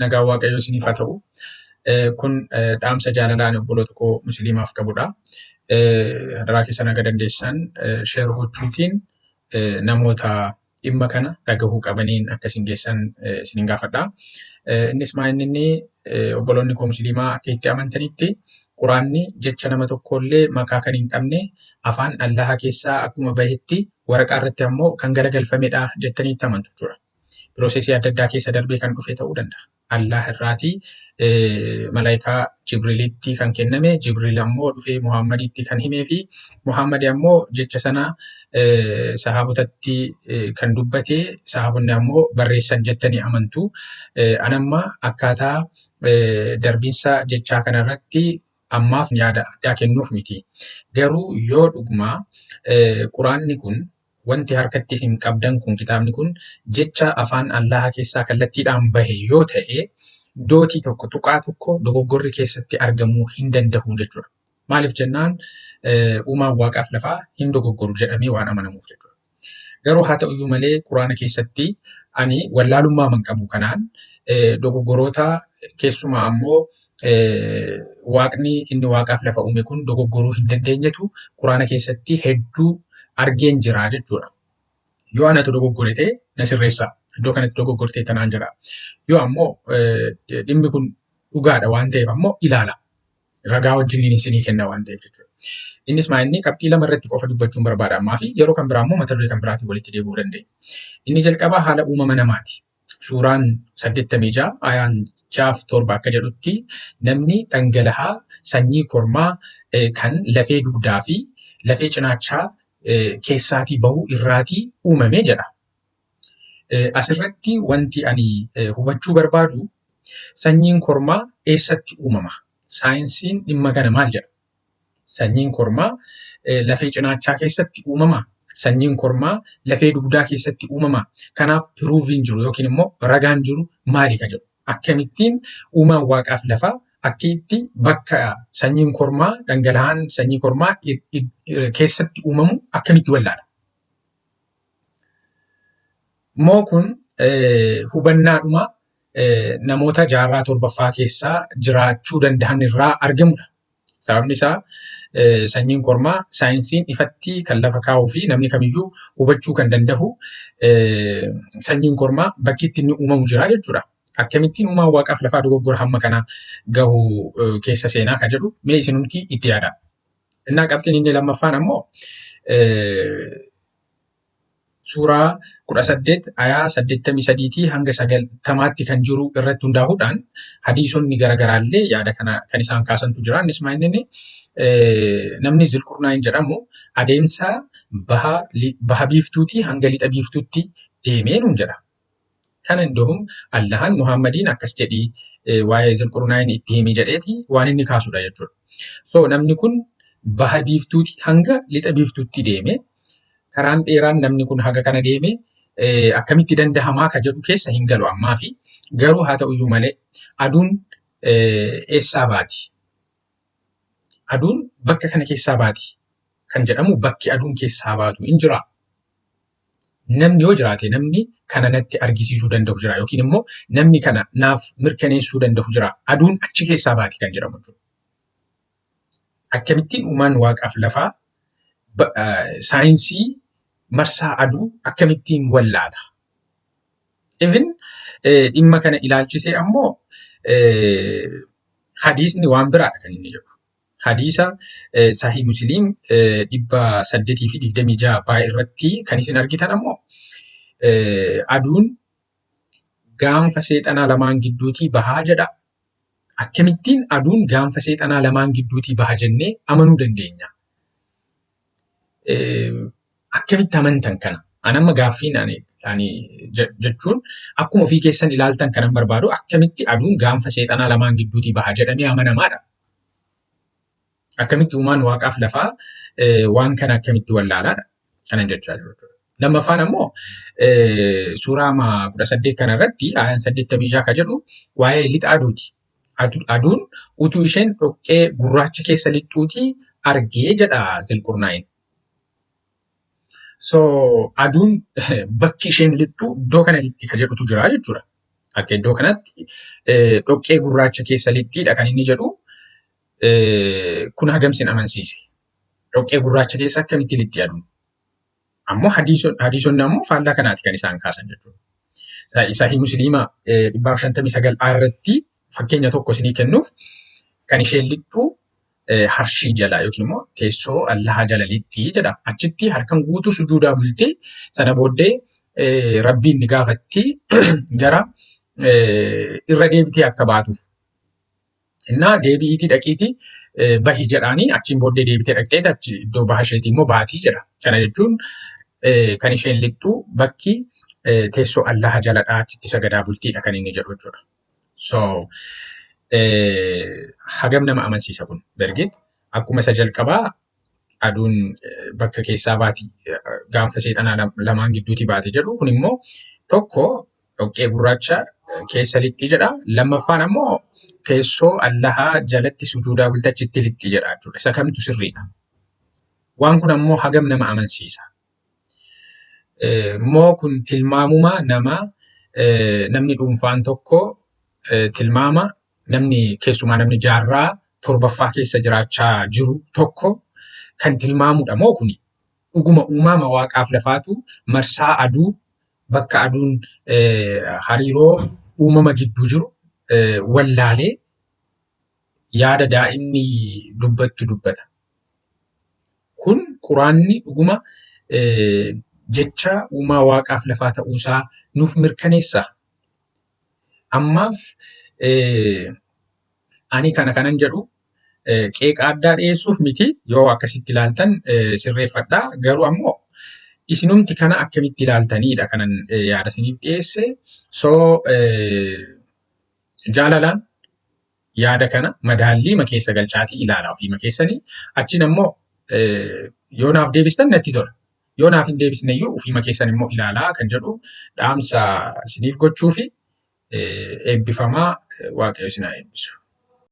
Nagaan Waaqayyoo isiniif haa ta'u. Kun dhaamsa jaalalaa ani obboloota koo musliimaaf qabudha. Hadaraa keessan haga dandeessan share gochuutiin namoota dhimma kana dhagahuu qabaniin akka isin geessan isinin gaafadha. Innis maa inni inni obboloonni koo musliimaa akka itti amantanitti Quraanni jecha nama tokkollee makaa kan hin qabne afaan Allaha keessaa akkuma bahetti waraqaa irratti ammoo kan garagalfamedha jettanii itti amantu jechuudha. Piroosesii adda addaa keessa darbee kan dhufe ta'uu danda'a. Allah irraatii malaayikaa Jibriilitti kan kenname, Jibriil ammoo dhufee Muhammaditti kan himee fi Muhammad ammoo jecha sana sahaabotatti kan dubbate, sahaabonni ammoo barreessan jettanii amantu. Anamma akkaataa darbiinsa jechaa kanarratti ammaaf yaada addaa kennuuf miti. Garuu yoo dhuguma Quraanni kun wanti harkatti isin qabdan kun kitaabni kun jecha afaan Allaahaa keessaa kallattiidhaan bahe yoo ta'e dootii tokko tuqaa tokko dogoggorri keessatti argamuu hin danda'u jechuudha. Maaliif jennaan uumaan waaqaaf lafaa hin dogoggoru jedhamee waan amanamuuf jechuudha. Garuu haa ta'uyyuu malee Quraana keessatti ani wallaalummaa man qabu kanaan dogoggoroota keessumaa ammoo waaqni inni waaqaaf lafa uume kun dogoggoruu hin dandeenyetu Quraana keessatti hedduu argeen jira jechuudha. Yoo anatu dogoggore ta'e na sirreessaa. Iddoo kanatti dogoggortee tanaan jedha. Yoo ammoo dhimmi kun dhugaadha waan ta'eef ammoo ilaala. Ragaa wajjiniin isinii kenna waan ta'eef jechuudha. Innis maa inni qabxii lama irratti qofa dubbachuun barbaada ammaa fi yeroo kan biraa immoo mata duree kan biraatiin walitti deebi'uu dandeenya. Inni jalqabaa haala uumama namaati. Suuraan 86 ayaan 6 7 akka jedhutti namni dhangalahaa sanyii kormaa kan lafee dugdaa fi lafee cinaachaa keessaatii bahu irraatii uumame jedha. Asirratti wanti ani hubachuu barbaadu sanyiin kormaa eessatti uumama? Saayinsiin dhimma kana maal jedha? Sanyiin kormaa lafee cinaachaa keessatti uumama. Sanyiin kormaa lafee dugdaa keessatti uumama. Kanaaf piruuviin jiru yookiin immoo ragaan jiru maali ka jedhu. Akkamittiin uumaan waaqaaf lafaa akka itti bakka sanyiin kormaa dhangala'aan sanyii kormaa keessatti uumamu akkamitti wallaala? Moo kun hubannaadhuma namoota jaarraa torbaffaa keessaa jiraachuu danda'an irraa argamudha. Sababni isaa sanyiin kormaa saayinsiin ifatti kan lafa kaa'uu fi namni kamiyyuu hubachuu kan danda'u sanyiin kormaa bakki itti inni uumamu jira jechuudha. Akkamittiin uumaan waaqaaf lafaa dogoggora hamma kana gahu keessa seenaa kan jedhu mee isinumti itti yaada. Innaa qabxiin inni lammaffaan ammoo Suuraa 18 ayaa 83 tii hanga 90tti kan jiru irratti hundaa'uudhaan hadiisonni garaagaraallee yaada kana kan isaan kaasantu jira. Innis maal inni namni Zilqurnaayin jedhamu adeemsa baha baha biiftuutii hanga lixa biiftuutti deemee nuun jedha. Kana indohum Allahan Muhammadiin akkas jedhii waa'ee Zilqurnaayin itti himi jedheeti waan inni kaasudha jechuudha. So namni kun baha biiftuutii hanga lixa biiftuutti deeme karaan dheeraan namni kun haga kana deeme akkamitti dandahamaa ka jedhu keessa hin galu ammaa fi garuu haa ta'uyyuu malee aduun eessaa baati? Aduun bakka kana keessaa baati kan jedhamu bakki aduun keessaa baatu hin jiraa? Namni yoo jiraate namni kana natti argisiisuu danda'u jira yookiin immoo namni kana naaf mirkaneessuu danda'u jira. Aduun achi keessaa baati kan jedhamu jechuudha. Akkamittiin uumaan waaqaaf lafaa saayinsii marsaa aduu akkamittiin wallaala? Even dhimma kana ilaalchisee ammoo hadiisni waan biraadha kan inni jedhu. Hadiisa Sahih Muslim 826 baa irratti kan isin argitan ammoo aduun gaanfa seexanaa lamaan gidduutii bahaa jedha. Akkamittiin aduun gaanfa seexanaa lamaan gidduutii baha jennee amanuu dandeenya? Akkamitti amantan kana? Ani amma gaaffiin ani jechuun akkuma ofii keessan ilaaltan kanan barbaadu akkamitti aduun gaanfa seexanaa lamaan gidduutii baha jedhamee amanamaadha. Akkamitti uumaan waaqaaf lafaa waan kana akkamitti wallaalaadha kanan jechaa jiru. Lammaffaan ammoo suuraa 18 kana irratti ayaan 86 ka jedhu waa'ee lixa aduuti. Aduun utuu isheen dhoqqee gurraacha keessa lixxuutii argee jedha Zilqurnaayin. So aduun bakki isheen lixxu iddoo kana lixxi ka jedhutu jira jechuudha. Akka iddoo kanatti dhoqqee gurraacha keessa lixxiidha kan inni jedhu kun hagam sin amansiise? Dhoqqee gurraacha keessa akkamitti lixxi aduun? Ammoo hadiisonni ammoo faallaa kanaati kan isaan kaasan jechuudha. Sahih Musliima 159 irratti fakkeenya tokko isinii kennuuf kan isheen lixxu harshii jala yookiin immoo teessoo Allahaa jala lixxi jedha. Achitti harkan guutuu sujuudaa bultee sana booddee Rabbiin ni gaafatti gara irra deebitee akka baatuuf. Innaa deebi'iitii dhaqiitii bahi jedhaanii achiin booddee deebitee dhaqxeeti achi iddoo baha isheetii immoo baatii jedha. Kana jechuun kan isheen lixxu bakki teessoo Allaha jaladhaa achitti sagadaa bultiidha kan inni jedhu jechuudha. So hagam nama amansiisa kun bergit akkuma isa jalqabaa aduun bakka keessaa baati gaanfa seexanaa lamaan gidduutii baati jedhu kun immoo tokko dhoqqee gurraacha keessa lixxi jedha. Lammaffaan ammoo teessoo Allahaa jalatti sujuudaa bulti achitti lixxi jedha jechuudha. Isa kamtu sirriidha? Waan kun ammoo hagam nama amansiisa? Moo kun tilmaamuma nama namni dhuunfaan tokko tilmaama namni keessumaa namni jaarraa torbaffaa keessa jiraachaa jiru tokko kan tilmaamudha moo kuni dhuguma uumama waaqaaf lafaatu marsaa aduu bakka aduun hariiroo uumama gidduu jiru wallaalee yaada daa'imni dubbattu dubbata. Kun quraanni dhuguma jecha uumaa waaqaaf lafaa ta'uusaa nuuf mirkaneessa. Ammaaf ani kana kanan jedhu qeeqa addaa dhiyeessuuf miti yoo akkasitti ilaaltan sirreeffadhaa garuu ammoo isinumti kana akkamitti ilaaltaniidha kanan yaada isiniif dhiyeesse. So jaalalaan yaada kana madaalliima keessa galchaatii ilaalaa ofiima keessanii achiin ammoo yoo naaf deebistan natti tola. Yoo naaf hin deebisne iyyuu ofiima keessan immoo ilaalaa kan jedhu dhaamsa isiniif gochuu fi eebbifamaa Waaqayyo isin haa eebbisu.